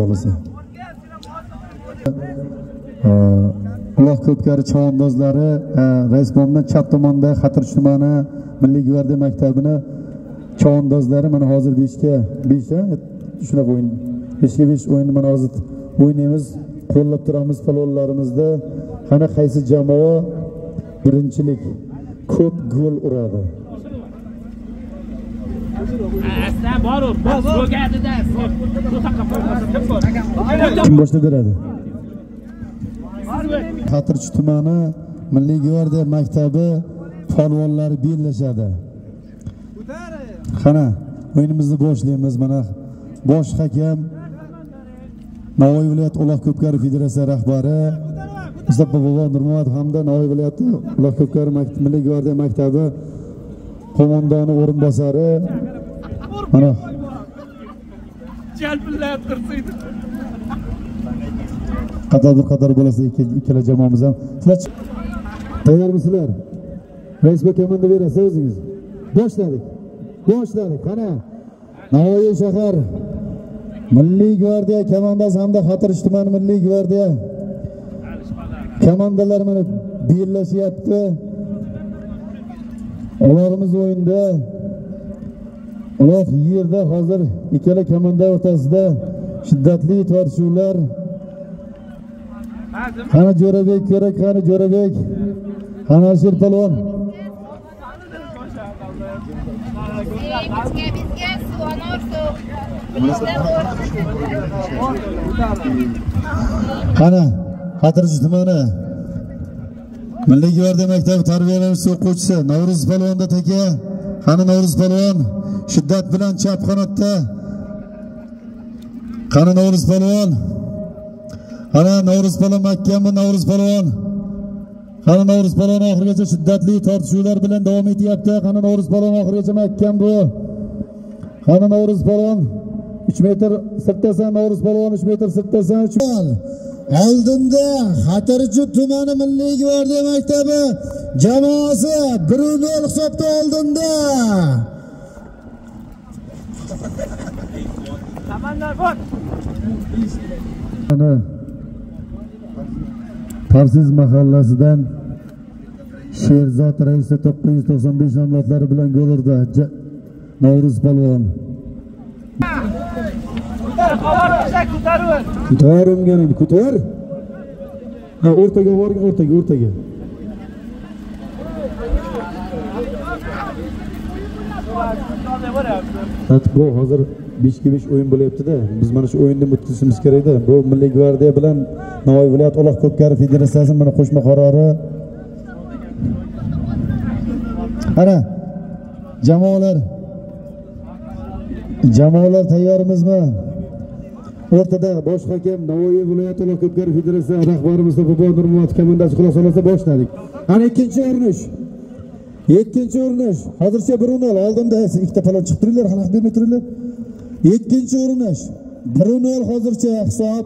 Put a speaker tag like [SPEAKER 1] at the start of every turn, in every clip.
[SPEAKER 1] Xohlasa. Uloq ko'pkari chavandozlari raisbomdan chap tomonda Xatirchi tumani Milliy gvardiya maktabini chavandozlari mana hozir 5ga 5 shunaqa o'yin 5ga 5 o'yinni mana hozir o'ynaymiz, qo'llab turamiz palonlarimizda. Qani qaysi jamoa birinchilik ko'p gol uradi. Kim boshlab beradi? Xatirchi tumani Milliy gvardiya maktabi polvonlari bellashadi. Qani o'yinimizni boshlaymiz. Mana bosh hakam Navoiy viloyat Uloq ko'pkari federatsiya rahbari Mustafa bobo Nurmuhamedov hamda Navoiy viloyati Uloq ko'pkari Milliy gvardiya maktabi qo'mondoni o'rinbosari mana
[SPEAKER 2] jalbillab tursin.
[SPEAKER 1] Qator bir qator bo'lasa ikkala jamoamiz ham. Sizlar tayyormisizlar? Rais aka komanda berasiz o'zingiz. Boshladik. Boshladik. Qani Navoiy shahar Milliy gvardiya komandasi hamda Xatirchi tumani Milliy gvardiya komandalari mana bellashyapti. Ularimiz o'yinda, uloq yerda hozir ikkala komanda o'rtasida shiddatli tortishuvlar. Qani Jo'rabek kerak, qani Jo'rabek, qani Alisher polvon. Qani Xatirchi tumani Milliy gvardiya maktabi tarbiyalanuvchisi o'quvchisi Navro'z polvonda taka. Qani Navro'z polvon shiddat bilan chap qanotda. Qani Navro'z polvon. Qani Navro'z polvon mahkammi Navro'z polvon. Qani Navro'z polvon oxirigacha shiddatli tortishuvlar bilan davom etyapti. Qani Navro'z polvon oxirigacha mahkam bu. Qani Navro'z polvon 3 metr sirtdasan, Navro'z polvon 3 metr sirtdasan.
[SPEAKER 3] Oldinda Xatirchi tumani Milliy gvardiya maktabi jamoasi 1-0 hisobda oldinda.
[SPEAKER 1] Mana Tarsiz mahallasidan Sherzod raisi 995 nomlatlari bilan gol urdi Navro'z polvon. Ko'tar unganingni ko'tar. Ha, o'rtaga borgin, o'rtaga, o'rtaga. Bu hozir 5ga 5 o'yin bo'lyapti-da. Biz mana shu o'yinni o'tkazishimiz kerak-da. Bu Milliy gvardiya bilan Navoiy viloyat Uloq ko'pkari federatsiyasining mana qo'shma qarori. Ana jamoalar, jamoalar tayyormizmi? O'rtada bosh hakam Navoiy viloyat Uloq ko'pkari federatsiyasi rahbari Mustafa bobo Nurmuhamedov komandasi xulosa olsa boshladik. Ana ikkinchi urinish. Ikkinchi urinish. Hozircha 1-0 oldinda. Ikkita palon chiqib turinglar, xalaqit bermay turinglar. Ikkinchi urinish. 1-0 hozircha hisob.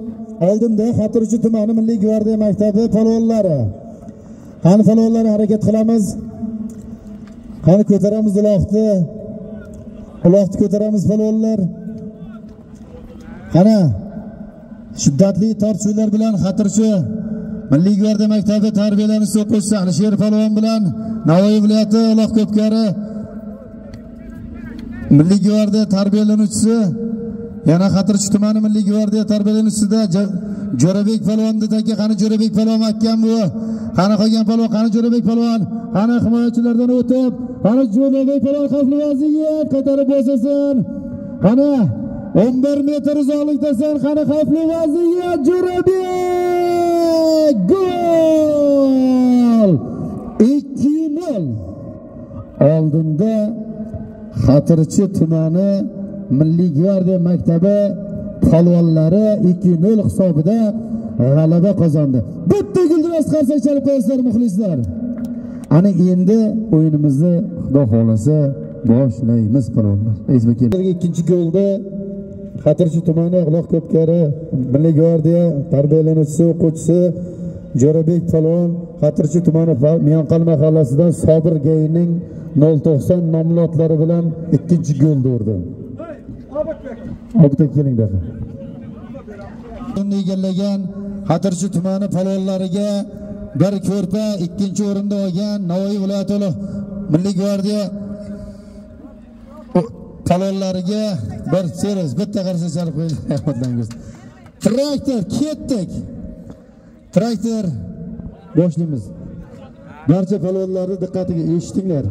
[SPEAKER 1] Oldinda Xatirchi tumani Milliy gvardiya maktabi palonlari. Qani palonlar harakat qilamiz. Qani ko'taramiz uloqni. Uloqni ko'taramiz palonlar. Qani shiddatli tortishuvlar bilan Xatirchi Milliy gvardiya maktabi tarbiyalanuvchisi o'quvchisi Alisher polvon bilan Navoiy viloyati Uloq ko'pkari Milliy gvardiya tarbiyalanuvchisi yana Xatirchi tumani Milliy gvardiya tarbiyalanuvchisida Jo'rabek polvonni taka. Qani Jo'rabek polvon mahkam bu. Qani qolgan polvon, qani Jo'rabek polvon, qani himoyachilardan o'tib, qani Jo'rabek polvon xavfli vaziyat qaytarib bosasin. Qani 11 metr uzoqlikdasan, qani xavfli vaziyat, Jo'rabek gol! 2-0. Oldinda Xatirchi tumani Milliy gvardiya maktabi polvonlari 2-0 hisobida g'alaba qozondi. Bitta guldiroz qarsak chalib qo'yasizlar muxlislar. Ana endi o'yinimizni Xudo xohlasa boshlaymiz polvonlar. Ikkinchi golda Xatirchi tumani Uloq ko'pkari Milliy gvardiya tarbiyalanuvchisi o'quvchisi Jo'rabek polvon Xatirchi tumani Miyonqal mahallasidan Sobir Gayning 0.90 nomlotlari bilan ikkinchi golni urdi. Obid aka keling bu yoqqa.
[SPEAKER 3] O'rinni egallagan Xatirchi tumani polvonlariga bir ko'rpa, ikkinchi o'rinda olgan Navoiy viloyati Milliy gvardiya polvonlariga bir servis, bitta qarshi chalib qo'ydi. Traktor ketdik. Traktor boshlaymiz.
[SPEAKER 1] Barcha polvonlarni diqqatiga, eshitinglar.